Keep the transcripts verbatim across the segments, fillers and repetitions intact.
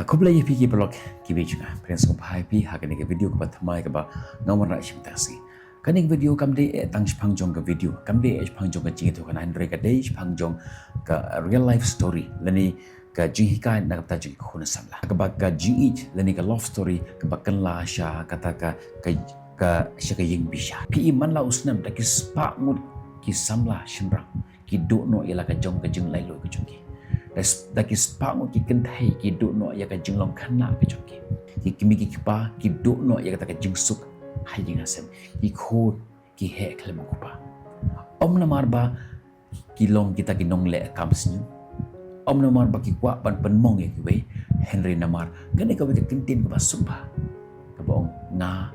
Khublei ïa phi ki paralok kiba ïeit jong nga. Pyrshang sngewbha ïa phi ha kane ka video kaba thymmai kaba nga wanrah shim tang shi. Kane ka video kam dei eh tang shaphang jong ka video, kam dei eh shaphang jong ka jingïathuhkhana, hynrei ka dei shaphang jong ka real life story lane ka jinghikai na ka bynta jong ki khun samla, kaba ka jingïeit lane ka love story kaba kylla sha kata ka, ka, ka sha ka ïing bishar. Phi i man la u snem da ki spah ngut ki samla shynrang ki duh noh ïa la ka jong ka jinglaitluid ka jong ki. Da, da ki spah ngut ki kynthei ki duh noh ïa ka jinglong khynnah ka jong ki. Ki kmie ki kpa ki duh noh ïa kata ka jingsuk ha ïing ha sem. Ki khun ki heh khlem u kpa. Ym namar ba ki long kita ki nongleh kam sniew, ym namar ba ki kwah ban pynmong ïa kiwei, hynrei namar kane kawei ka kyntien kaba sngewbha kaba ong, nga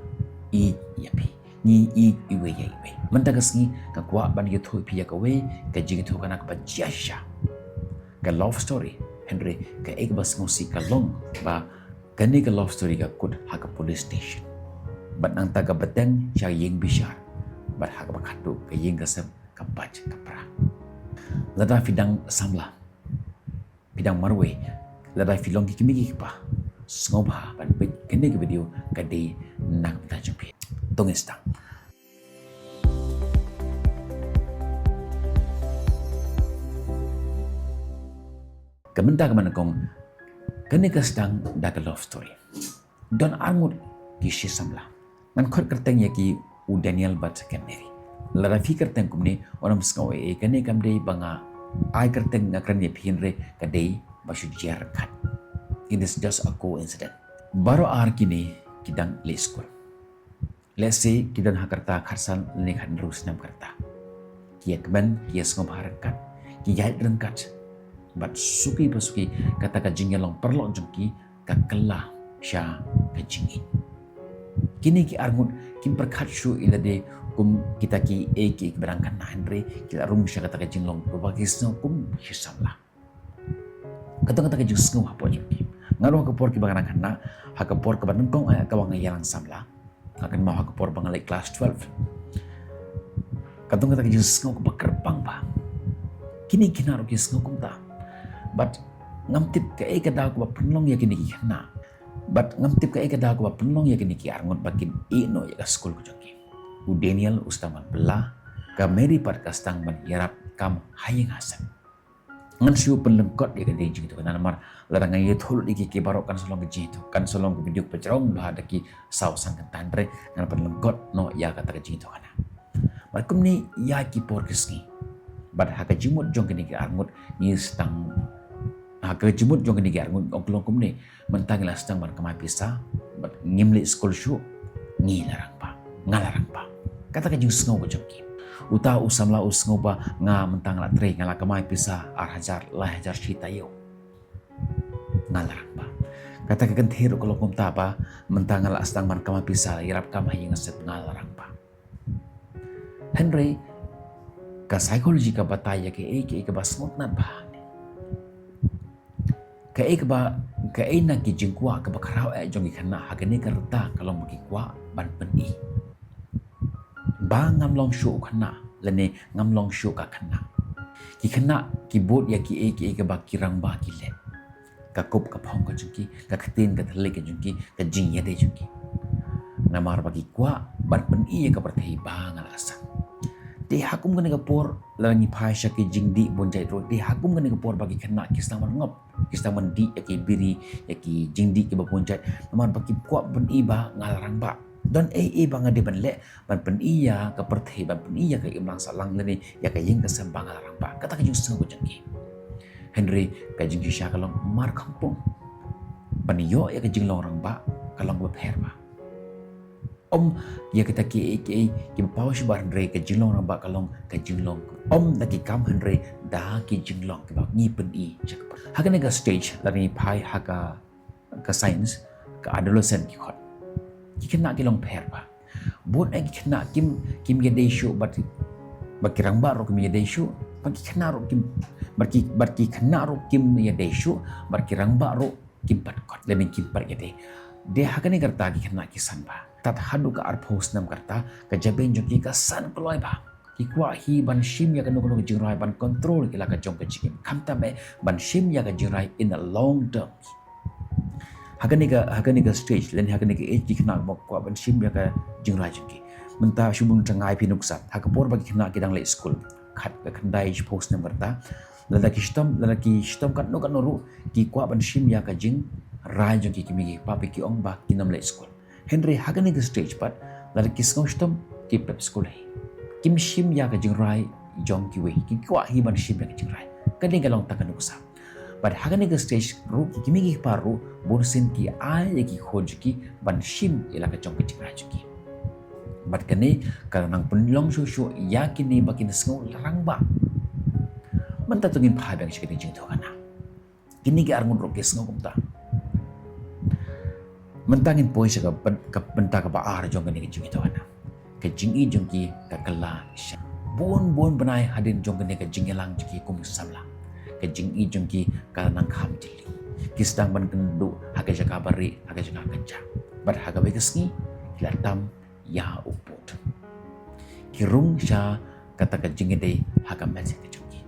ïeit ïa phi. Ngi ïeit iwei ïa iwei. Mynta ka sngi nga kwah ban ïathuh ïa phi ïa kawei ka jingïathuhkhana kaba jia shisha. Ka love story, hynrei kaei kaba sngewsih ka long ba kane ka love story ka kut ha ka police station, bad nangta ka bteng sha ïing bishar, bad ha kaba khatduh ka ïing ka sem, ka pait ka pra. Lada phi dang samla, phi dang marwei, lada phi long ki kmie ki kpa, sngewbha ban peit kane ka video, ka dei na ka bynta jong phi. To ngin sdang. Ka bynta kaba nyngkong, kane ka sdang da ka love story. Don arngut ki shi samla. Ngan khot kyrteng ïa ki, u Daniel bad ka Mary. Lada phi kyrteng kumne, wat nym sngew ei ei, kane kam dei ba nga ai kyrteng, nga kren ïa phi, hynrei ka dei ba shu jia ryngkat. It is just a coincidence. Baroh ar kine ki dang leit skul. Lehse ki don ha ka rta khatsan lane khathynriew snem ka rta. Ki ïa kmen, ki ïa sngewbha ryngkat, ki ïaid ryngkat. Bad suki pa suki, kata ka jingïalong paralok jong ki ka kylla sha ka jingïeit. Kine ki arngut kim pyrkhat shuh ïa lade kum kita kiei kiei kiba dang khynnah, hynrei ki la rung sha kata ka jinglong kaba ki sngew kum shi samla. Ka don kata ka jingsngew hapoh jong ki. Nga ruh ha ka por kaba nga dang khynnah, ha ka por kaba nyngkong eh kaba nga ïalang samla, nga kynmaw ha ka por ba nga leit klas twelve, ka don kata ka jingsngew kaba kyrpang ba kine ki khynnah ruh ki sngew kumta. Bad ngam tip kaei ka daw kaba pynlong ïa kine ki khynnah, bad ngam tip kaei ka daw kaba pynlong ïa kine ki arngut ba kin ïeh noh ïa ka skul ka jong ki. U Daniel u sdang ban bylla, ka Mary pat ka sdang ban ïarap kam ha ïing ha sem. Ngan shu pynlyngkot ïa ka jingïathuhkhana namar lada ngan ïathuh lut ïa ki, ki baroh kan sa long ka jingïathuh, kan sa long ka video kaba jrong bha da ki saw san kynta, hynrei ngan pynlyngkot noh ïa kata ka jingïathuhkhana. Bad kumne ïa ki por ki sngi, bad ha ka jingmut jong kine ki arngut ngi sdang, ha ka jingmut jong kine ki arngut ong ka long kumne, mynta ngi la sdang ban kamai pisa, bad ngim leit skul shuh, ngi la rangbah, nga la rangbah. Kata ka jingsngew ka jong ki. Uta u samla u sngew ba nga mynta nga la trei, nga la kamai pisa ar hajar, lai hajar shi taïew, nga la rangbah. Kata ka kynthei ruh ka long kumta ba mynta nga la sdang ban kamai pisa, ïarap kam ha ïing ha sem, nga la rangbah. Hynrei ka psychology ka batai ïa kaei kaei kaba sngewtynnat bha. Kaei kaba, kaei na ki jingkwah kaba khraw eh jong ki khynnah ha kane ka rta ka long ba ki kwah ban pyni ba ngam long shuh u khynnah lane ngam long shuh ka khynnah. Ki khynnah ki bud ïa kiei kiei kaba ki rangbah ki leh. Ka kup ka phong ka jong ki, ka ktien ka thylliej ka jong ki, ka jingïadei jong ki. Namar ba ki kwah ban pyni ïa ka pyrthei ba nga la sah. Te ha kum kane ka por, lada ngi phai sha ki jingdih bun jait ruh, te ha kum kane ka por ba ki khynnah ki sdang ban ngop, ki sdang ban dih ïa ki biri, ïa ki jingdih kiba bun jait. Namar ba ki kwah ban pyni ba nga la rangbah. Don ei ei ba nga dei ban leh ban pyni ïa ka pyrthei, ban pyni ïa ka imlang sahlang lane ïa ka ïing ka sem ba nga la rangbah. Kata ka jingsngew ka jong ki. Hynrei ka jingshisha ka long markhongpong. Ban ïoh ïa ka jinglong rangbah ka long bapher bha. Ym ïa kita kiei kiei kiba paw shuh bha, hynrei ka jinglong rangbah ka long ka jinglong ym da ki kam hynrei da ki jinglong kiba ngi pyni sha ka pyrthei. Ha kane ka stage lada ngi phai ha ka, ka science, ka adolescent ki khot. Ki khynnah ki long pher bha. Bun eh ki khynnah kim, kim ïadei shuh bad, bad ki rangbah ruh kim ïadei shuh, bad ki khynnah ruh kim, bad ki, bad ki khynnah ruh kim ïadei shuh, bad ki rangbah ruh kim pat kot, lane kim pat ïadei. Te ha kane ka rta ki khynnah ki san bha. Tad haduh ka arphew snem ka rta, ka jabieng jong ki ka san kloi bha. Ki kwah hi ban shim ïa kano kano ka jingrai ban control ïa la ka jong ka jingim. Khamtam eh ban shim ïa ka jingrai in a long term. Ha kane ka, ha kane ka stage, lane ha kane ka age ki khynnah ki kwah ban shim ïa ka jingrai jong ki. Mynta shu bun tang ai phi nuksa. Ha ka por ba ki khynnah ki dang leit skul. Khat ka khyndai shiphew snem kata. Lada ki shitom, lada ki shitom katno katno ruh ki kwah ban shim ïa ka jingrai jong ki, ki mei ki pa, phi ki ong ba kin ym leit skul. Hynrei ha kane ka stage pat, lada ki sngew shitom ki pep skul hi. Kim shim ïa ka jingrai jong kiwei, ki kwah hi ban shim ïa ka jingrai. Kane ka long tang ka nuksa. Bad ha kane ka stage ruh ki kmie ki kpa ruh bun sien ki ai ïa ki khun jong ki ban shim ïa la ka jong ka jingrai jong ki. Bad kane ka nang pynlong shuh shuh ïa kine ba kin sngew la rangbah. Mynta to ngin phai biang sha kane ka jingïathuhkhana. Kine ki arngut ruh ki sngew kumta. Mynta ngin poi sha ka byn-, ka bynta kaba ar jong kane ka jingïathuhkhana. Ka jingïeit jong ki ka kylla sha. Bun bun bnai hadien jong kane ka jingïalang jong ki kum samla, ka jingïeit jong ki ka nang kham jylliew. Ki sdang ban kynduh ha ka jaka ba rieh, ha ka jaka kynjah. Bad ha kawei ka sngi ki la tam ïa u pud. Ki rung sha kata ka jingïadei ha ka met ka jong ki.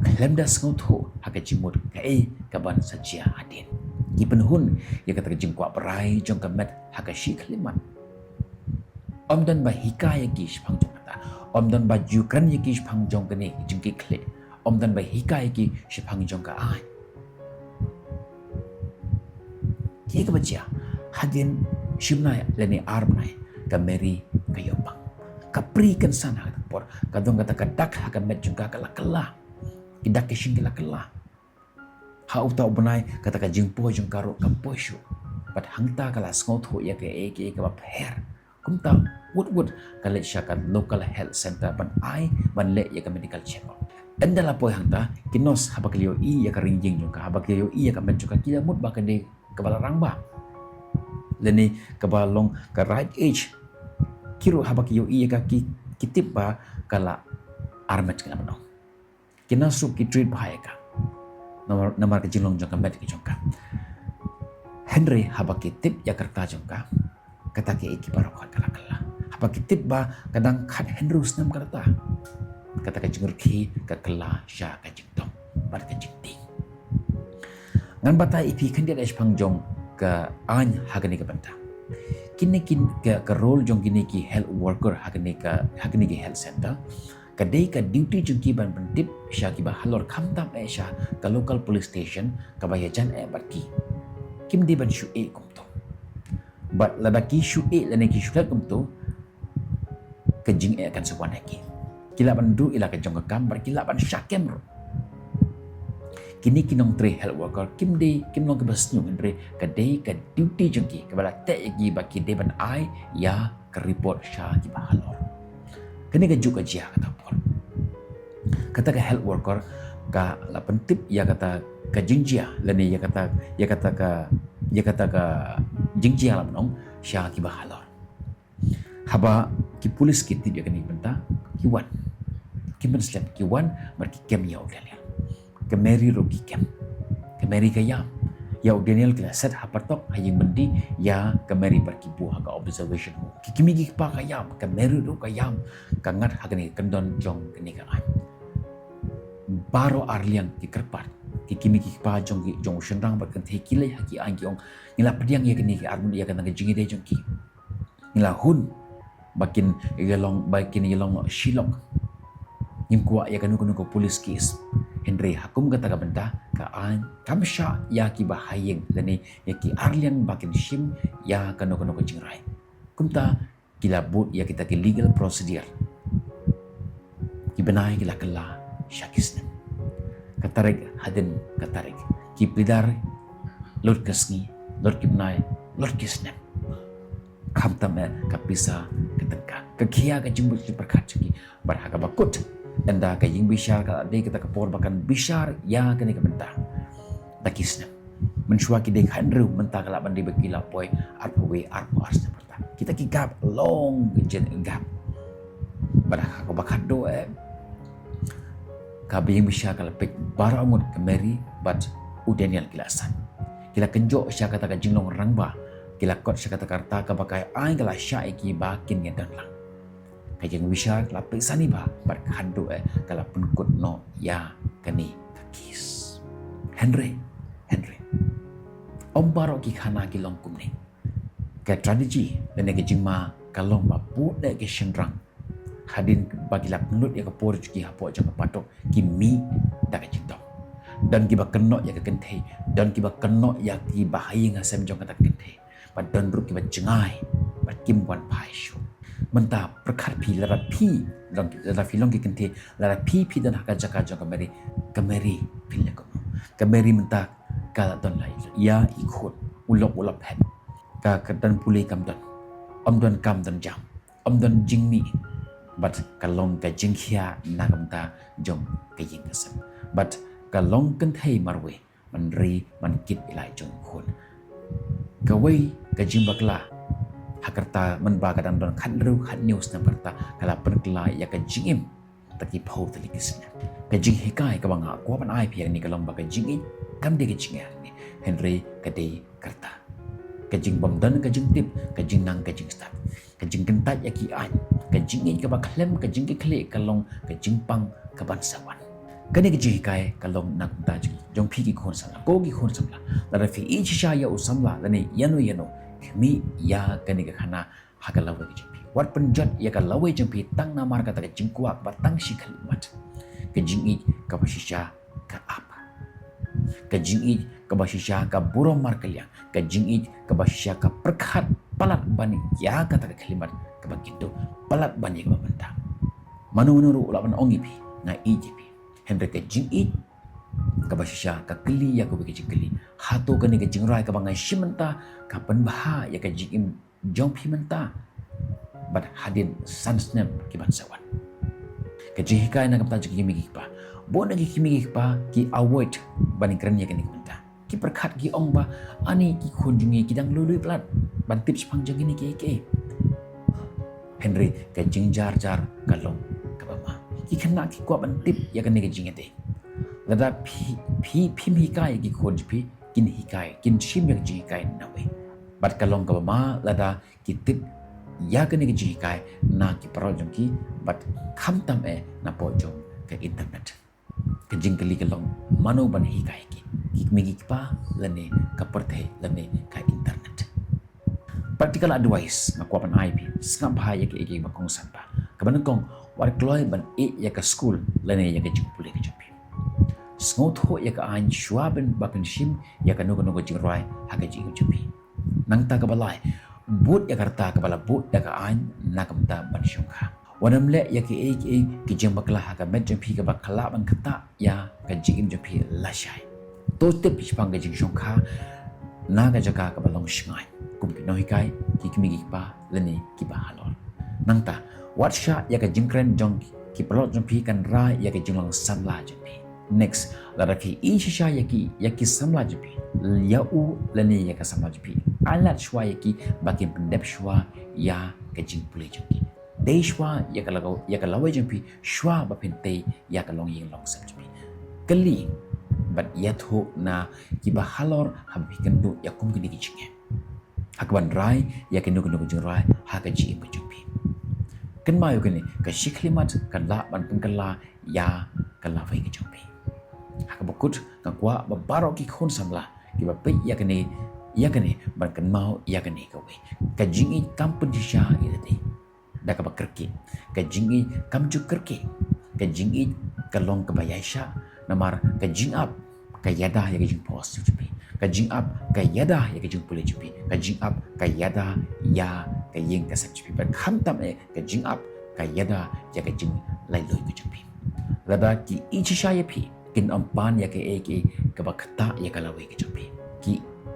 Khlem da sngewthuh ha ka jingmut kaei kaban sa jia hadien. Ki pynhun ïa kata ka jingkwah brai jong ka met ha ka shi khyllipmat. Ym don ba hikai ïa ki shaphang jong kata. Ym don ba ju kren ïa ki shaphang jong kane ka jingkitkhlieh. Ym don ba hikai ïa ki shaphang jong ka aiñ. Kaei kaba jia, hadien shi bnai lane ar bnai, ka Mary ka ïoh pang. Ka prie kynsan ha kata ka por, ka don kata ka dak ha ka met jong ka, ka la kylla. Ki dak ki shing ki la kylla. Ha uta u bnai kata ka jingpoi jong ka ruh kam poi shuh. Bad hangta ka la sngewthuh ïa kaei kaei kaba pher. Kumta wut wut ka leit sha ka local health center ban ai, ban leh ïa ka medical check up. Ynda la poi hangta, ki nurse haba ki la ïohi ïa ka ryngïing jong ka, haba ki la ïohi ïa ka met jong ka, ki la mut ba ka dei kaba la rangbah, lane kaba long ka right age. Ki ruh haba ki ïohi ïa ka, ki, ki tip ba ka la armet, ki la mynno. Ki nurse ruh ki treat bha ïa ka namar, namar ka jinglong jong ka met ka jong ka. Hynrei haba ki tip ïa ka rta jong ka, kata kaei kaei baroh ka la kylla. Haba ki tip ba ka dang khathynriew snem ka rta, kata ka jingrkhie ka kylla sha ka jingdom bad ka jingtieng. Ngan batai ïa phi khyndiat shaphang jong ka aiñ ha kane ka bynta. Kine ki, ka, ka role jong kine ki health worker ha kane ka, ha kine ki health center, ka dei ka duty jong ki ban pyntip sha kiba halor, khamtam eh sha ka local police station kaba ïajan eh bad ki. Kim dei ban shu ïeh kumto. Bad lada ki shu ïeh lane ki shu klet kumto, ka jingeh kan sa wan ha ki. Ki lah ban duh ïa la ka jong ka kam bad ki lah ban shah kem ruh. Kine ki nongtrei health worker kim dei, kim long kiba sniew, hynrei ka dei ka duty jong ki kaba la teh ïa ki ba ki dei ban ai ïa ka report sha kiba halor. Kane kajuh ka jia kata por. Kata ka health worker ka la pyntip ïa kata ka jingjia lane ïa kata, ïa kata ka, ïa kata ka jingjia, la mynno, sha kiba halor. Haba ki pulit ki tip ïa kane ka bynta, ki wan. Kim slem, ki wan bad ki kem ïa u Daniel. Ka Mary ruh ki kem. Ka Mary ka ïam. Ïa u Daniel ki la set ha pyrthok ha ïing byndi, ïa ka Mary pat ki buh ha ka observation home. Ki kmie ki kpa ka ïam, ka Mary ruh ka ïam, ka ngat ha kane ka kyndon jong kane ka aiñ. Baroh arliang ki kyrpad. Ki kmie ki kpa jong ki, jong u shynrang bad kynthei, ki leit ha ki aiñ, ki ong, ngi la pdiang ïa kine ki arngut, ïa kane ka jingïadei jong ki. Ngi la hun ba kin ïalong, ba kin ïalong shi lok. Ngim kwah ïa kano kano ka police case. Hynrei ha kum kata ka bynta, ka aiñ kam shah ïa kiba ha ïing lane ïa ki arliang ba kin shim ïa kano kano ka jingrai. Kumta ki la bud ïa kita ki legal procedure. Ki bnai ki la kylla sha ki snem. Ka tarik hadien ka tarik. Ki plie lut ka sngi, lut ki bnai, lut ki snem. Khamtam eh ka pisa, ka tyngka, ka khia, ka jingmut jingpyrkhat jong ki. Bad ha kaba kut, ynda ka ïing bishar ka la dei kata ka por ba kan bishar ïa kane ka bynta da ki snem. Mynshuwa ki dei khathynriew, mynta ka lah ban dei ba ki la poi arphew wei, arphew ar snem. Kita ki gap long, ka jingeh gap. Bad ha kaba khatduh eh, ka ïing bishar ka la peit baroh arngut, ka Mary bad u Daniel ki la san. Ki la kynjoh sha kata ka jinglong rangbah. Ki la kot sha kata ka rta kaba ka aiñ ka la shah ïa ki ba kin ïadon lang. Ka ïing bishar ka la peit sani bha bad khatduh eh ka la pynkut noh ïa kane ka case. Hynrei, hynrei Ym baroh ki khana ki long kumne. Ka tragedy lane ka jingma ka long ba bun ki shynrang, hadien ba ki la pynlut ïa ka por jong ki hapoh jong ka patok, ki mih da ka jingdom. Don kiba kynnoh ïa ka kynthei, don kiba kynnoh ïa kiba ha ïing ha sem jong kata ka kynthei. Bad don ruh kiba jngai, bad kim wan phai shuh. Mynta pyrkhat phi, lada phi long, lada phi long ki kynthei, lada phi, phi don ha ka jaka jong ka Mary, ka Mary phi leh kumno? Ka Mary mynta ka la don la ïa i khun, u lok u la phet. Ka kyrdan pule kam don. Ym don kam don jam. Ym don jingmih. Bad ka long ka jingkhia na ka bynta jong ka ïing ka sem. Bad ka long kynthei marwei ban ri ban kit ïa la jong i khun. Kawei ka jingbakla ha ka rta mynba ka dang don khathynriew khathynñiew snem ka rta, ka la pynkylla ïa ka jingim da ki phew tylli ki snem. Ka jinghikai kaba nga kwah ban ai phi hangne ka long ba ka jingïeit kam dei ka jingeh hangne, hynrei ka dei ka rta. Ka jingbymdon ka jingtip, ka jingnang ka jingstad, ka jingkyntait ïa ki aiñ, ka jingïeit kaba khlem ka jingkitkhlieh ka long ka jingpang ka ban sa wan. Kane ka jinghikai ka long na ka bynta jong phi ki khun samla, ko ki khun samla. Lada phi ïeit shisha ïa u samla lane ïano ïano, khmih ïa kane ka khana ha ka lawei ka jong phi. Wat pynjot ïa ka lawei jong phi tang namar kata ka jingkwah ba tang shi khyllipmat. Ka jingïeit kaba shisha ka ap. Ka jingïeit kaba shisha ka burom markylliang. Ka jingïeit kaba shisha ka pyrkhat palat ban ïa kata ka khyllipmat kaba kynduh, palat ban ïa kaba mynta. Mano mano ruh u lah ban ong ïa phi, nga ïeit ïa phi. Hynrei ka jingïeit kaba shisha ka kylli ïa kawei ka jingkylli. Hato kane ka jingrai kaba nga shim mynta ka pynbha ïa ka jingim jong phi mynta bad hadien san snem ki ban sa wan? Ka jinghikai na ka bynta jong ki kmie ki kpa. Bun na ki kmie ki kpa ki avoid ban kren ïa kane ka bynta. Ki pyrkhat, ki ong ba ani ki khun jong ngi ki dang lui lui palat ban tip shaphang jong kine kiei kiei. Hynrei ka jingjar jar ka long kaba ma. Ki khynnah ki kwah ban tip ïa kane ka jingïadei. Lada phi, phi, phim hikai ïa ki khun jong phi, kin hikai, kin shim ïa ka jinghikai nawei. Bad ka long kaba ma lada ki tip ïa kane ka jinghikai na ki paralok jong ki bad khamtam eh napoh jong ka internet. Ka jingkylli ka long, mano ban hikai ki, ki kmie ki kpa lane ka pyrthei lane ka internet? Practical advice nga kwah ban ai phi, sngap bha ïa kiei kiei ba kongsan ba. Kaba nyngkong, wat kloi ban ïeh ïa ka skul lane ïa ka jingpule ka jong phi. Sngewthuh ïa ka aiñ shuwa ban ba phin shim ïa kano kano ka jingrwai ha ka jingim jong phi. Nangta kaba lai, bud ïa ka rta kaba la buh da ka aiñ na ka bynta ban shongkha. Wat nym leh ïa kiei kiei ki jingbakla ha ka met jong phi kaba ka lah ban ktah ïa ka jingim jong phi lashai. To tip shaphang ka jingshongkha na ka jaka kaba long shngaiñ, kum ki nonghikai, ki kmie ki kpa lane kiba halor. Nangta, wat shah ïa ka jingkren jong ki paralok jong phi kan rai ïa ka jinglong samla jong phi. Next, lada phi ïeit shisha ïa ki, ïa ki samla jong phi, ïa u lane ïa ka samla jong phi, ai lad shuwa ïa ki ba kin pyndep shuwa ïa ka jingpule jong ki. Tei shuwa ïa ka la, ïa ka lawei jong phi shuwa ba phin tei ïa ka longïing longsem jong phi. Kylli bad ïathuh na kiba halor haba phi kynduh ïa kum kine ki jingeh. Ha kaban rai ïa kano kano ka jingrwai ha ka jingim ka jong phi. Kynmaw ïa kane, ka shi khyllipmat ka lah ban pynkylla ïa ka lawei ka jong phi. Ha kaba kut, nga kwah ba baroh ki khun samla kiba peit ïa kane, ïa kane, ban kynmaw ïa kane kawei. Ka jingïeit kam pynshisha ïa lade. Da kaba kyrkieh. Ka jingïeit kam ju kyrkieh. Ka jingïeit ka long kaba ïaishah, namar ka jingap ka ïada ïa ka jingpos jong phi. Ka jingap ka ïada ïa ka jingpule jong phi. Ka jingap ka ïada ïa ka ïing ka sem jong phi. Bad khamtam eh ka jingap ka ïada ïa ka jinglaitluid ka jong phi. Lada ki ïeit shisha ïa phi, kin ym pan ïa kaei kaei kaba ktah ïa ka lawei ka jong phi. Ki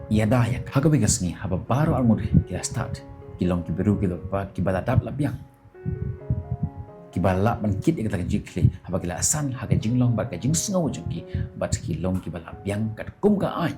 ïada ïa, ha kawei ka sngi haba baroh arngut ki la stad, ki long ki briew kiba, kiba la dap la biang. Kiba lah ban kit ïa kata ka jingkitkhlieh haba ki la san ha ka jinglong bad ka jingsngew jong ki, bad ki long kiba la biang katkum ka aiñ.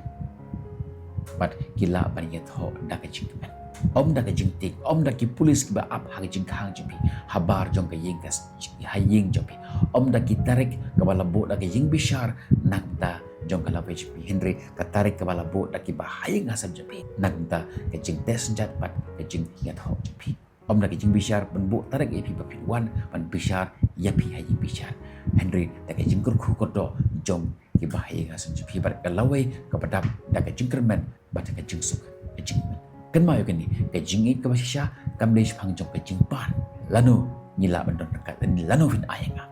Bad ki lah ban ïathoh da ka jingkmen, ym da ka jingtieng, ym da ki pulit kiba ap ha ka jingkhang jong phi, habar jong ka ïing ka s-, ha ïing jong phi, ym da ki tarik kaba la buh da ka ïingbishar na ka bynta jong ka lawei jong phi, hynrei ka tarik kaba la buh da kiba ha ïing ha sem jong phi na ka bynta ka jingtest synjat bad ka jingïathoh jong phi. Ym da ka jingbishar ban buh tarik ïa phi ba phin wan ban bishar ïa phi ha ïingbishar, hynrei da ka jingkyrkhu kyrdoh jong kiba ha ïing ha sem jong phi bad ka lawei kaba dap da ka jingkyrmen bad ka jingsuk ka jingmut. Kynmaw ïa kane, ka jingïeit kaba shisha kam dei shaphang jong ka jingpan lano ngi lah ban don ryngkat lane lano phin ai ïa nga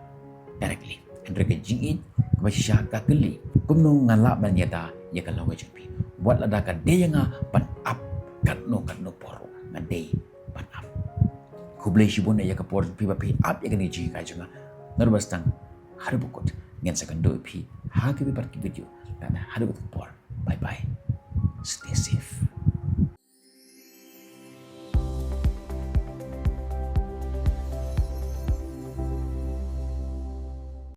directly. Hynrei ka jingïeit kaba shisha ka kylli kumno nga lah ban ïada ïa ka lawei jong phi wat lada ka dei ïa nga ban ap katno katno por ruh nga dei ban ap. Khublei shibun ïa ka por jong phi ba phi ap ïa kane ka jingïeit jong nga. Naduh ba sdang haduh ba kut ngin sa kynduh ïa phi ha kiwei pat ki video. Tang haduh katta ka por, bye bye.